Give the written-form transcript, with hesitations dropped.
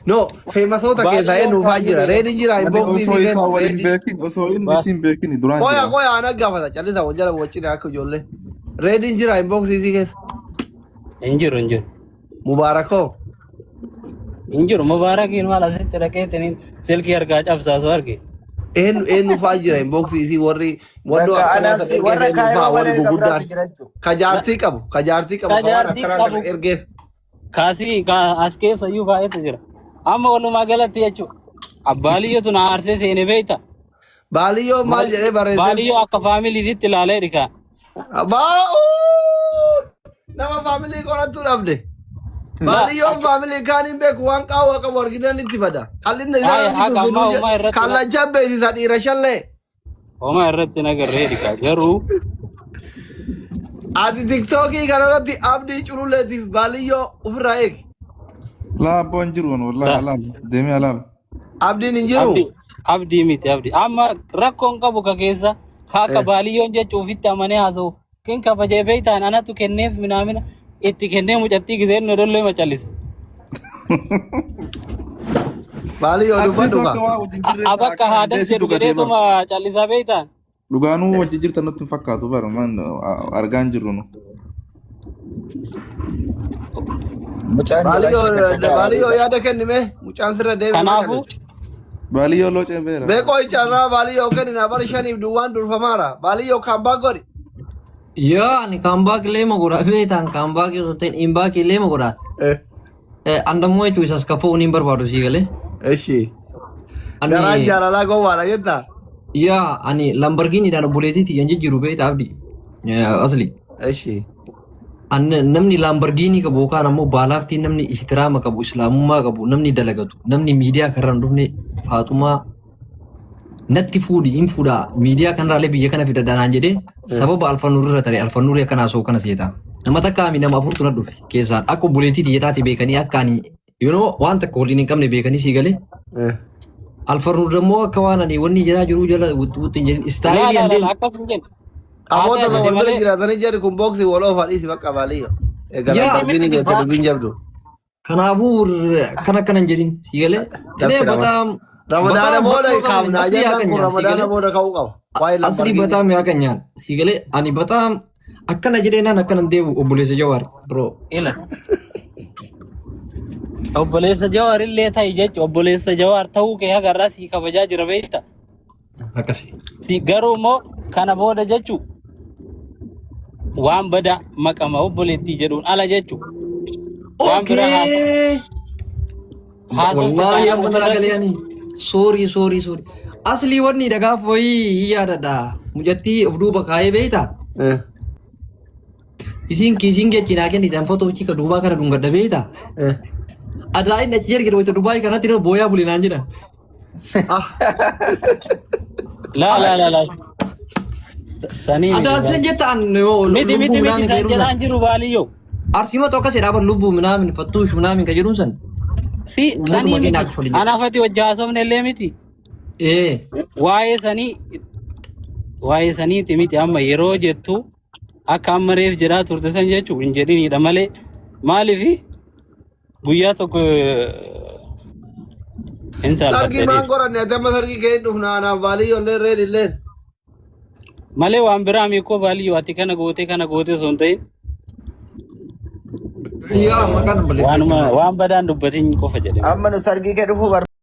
No, feemasoota keessaa Baadiyyoon eenyu fa'aa jira? faamiliidha. Reediin jira Ani inboxii osoo fi isaa waliin reediin. beekin osoo inni Ba- isin beekin duraan Qoya jira. qoya ana gaafata callisa wal jala wajjin akka ijoollee. Reediin jira inboxii fi keessa. Hin jiru hin jiru. Mubaarakoo. Hin jiru Mubaarakiin maal asitti dhaqeetiniin silkii harkaa cabsaasu arge. Eenyu eenyu fa'aa jira inboxii fi warri warri Bakka akkanaa anaaf san si ergeef warra eenyu kaayiroo fa'aa warri malee kan guguddaan. biraatu jira jechuudha. Ka jaartii qabu ka jaartii qabu Ka ka waan jaartii akkanaa kana qabu ergeef. kaasii ka as keessa iyyuu baay'eetu jira. Amma walumaa galatti jechuudha. Abbaaliyyootu na aarsee seene beekta. Baaliyyoo maal jedhee barreesseef? Baaliyyoo akka faamiliititti ilaalee dhikaa. Baa'uu nama faamilii qorattuu dhabde. Baaliyyoon faamilii kaan hin beeku waan qaawwa qabu arginaan itti bada. Qal'inna isaa Haaya namni haga tun ammaa sunuu homaa irratti na kallachaan beeksisa dhiira shallee. homaa irratti na garree dhikaa garuu Ati tiktookii kanarratti abdii cululleetiif baaliyyoo ofirraa eegi. Laa abboo hin jiru wallahi la alaal deemee alaal. Abdiin hin jiru. abdii abdii miti abdii amma rakkoon qabu ka keessa ka akka Eh. baaliyyoon jechu ofitti amanee haasa'u kin kabajee beektaan anatu kenneef minaamina itti kennee mucattii giseen nu dollee macallise. Baaliyyoo Ati dubbadhu akka kaa. waa wajjin jirre Abakka akka haadaf dandeessi jedhu dhugatee bara. jedheetuma callisaa beektaan. Dhugaanuu wajji jirtan nutti hin fakkaatu bara man argaa hin jirru nu. Mucaan jalaa Baaliyyoo shaka shakaa baaliyyoo yaadee yaada kenni mee mucaan sirra deeme mee Kanaafuu calise. Baaliyyoo loocee beera. Mee qooyicha irraa baaliyyoo kenni na bara shaniif duwwaan durfamaara. Baaliyyoo kaambaa godhi. Yaa ani kaambaak illee ma godha feetaan kaambaak osoo ta'in imbaak illee ma godha. Eh, Andammoo jechuun isas kafa'uun hin barbaadu sii galee. Eshi. Garaan Ani jaalalaa gowwaadha jettaa? yaa ani Lamborghiniidhaan obboleettii tiyyan jijjiiru beekta abdi. Asli. Eshi. Ani namni Lamborghini qabu yookaan ammoo baalaaftii namni ihtiraama qabu islaamummaa qabu namni dalagatu namni miidiyaa kanarra hin dhufne faaxumaa natti fuudhi hin fuudhaa miidiyaa kanarraallee biyya kana fidadha naan jedhee sababa alfanuur irra tare alfanuurii akkana haasa'u kana seeta. Nama takka ami nama afurtu na dhufe keessaan akka obboleettii tiyya taate beekanii akka ani you know, waan takka waliin hin qabne beekanii sii galee alfanuur immoo akka waan ani wanni jiraa jiruu jala wuxxi wuxxi hin jedhin laa istaayilii laa an laa deemu laa akkas hin jenne. Haa Aboota ta'e wal bira malee jiraatanii jarri kun booksii wal oofaa dhiisi bakka baaliyyoo. Egaa yaa Lamborghini geesse dubbiin jabdu. Kanaafuu kan akkana hin jedhin sii galee. Inee Daffi rama. bataam Ramadaana bataam booda bakka qaban kaafna asli yaa ajandaan kan kun nyaan sii ramadaana galee. booda ka'uu qaba. Waa'ee Asli Lamborghini. bataam yaa kan nyaan sii galee ani bataam akkana jedhee naan akkana hin deebi'u obboleessa Jawaar bro. ila obboleessa Jawaar illee ta'i jechuun obboleessa Jawaar ta'uu kee hagarraa sii kabajaa jira beekta. Akkasi. Si garuu immoo kana booda jechuun waan bada maqama obboleettii jedhuun ala jechuun waan biraa Okay. haasofte Wallaahi taanaan amma naa ofirratti galee ani. Sorry sorry sorry. Asli wanni dhagaaf wayii hin yaadadha. Mucattii of duuba kaayee beektaa? Eh, Isiin kiisiin geechi naa kennite an footoo ka duubaa kana dhungadha beektaa? eh. Adaa inni achi ergite wayita Dubaay kanatti booyaa buli naan jedhan. Ah, laa laa laa laa sanii miti Adaan sen jetta an yoo miti lubbuu miti miti minaamin ka san jedhuun san. jedhaan jiru baaliyyoo Arsiima tokko akkas jedhaa bar lubbuu minaamin fattuush minaamin ka jedhuun san. si Uummatuma sanii keenya miti actually jedha. anaafati wajji haasofne illee miti Ee. waa'ee sanii waa'ee saniiti miti amma yeroo jettu akka amma reef jedhaa turte san jechuu hin jedhiniidha malee maaliif guyyaa tokko hin Sargii saalfatte maan deemu. qoranne ati amma sargii kee hin dhufna anaaf baaliyyoo illee reen illeen. Malee waan biraa miikoo baaliyyoo ati kana gootee kana gootee osoo hin ta'in Yaa maqaan waanuma balleeffachuu. waan badaan dubbatin qofa jedhame. Amma nu sargii kee dhufuu barbaanna.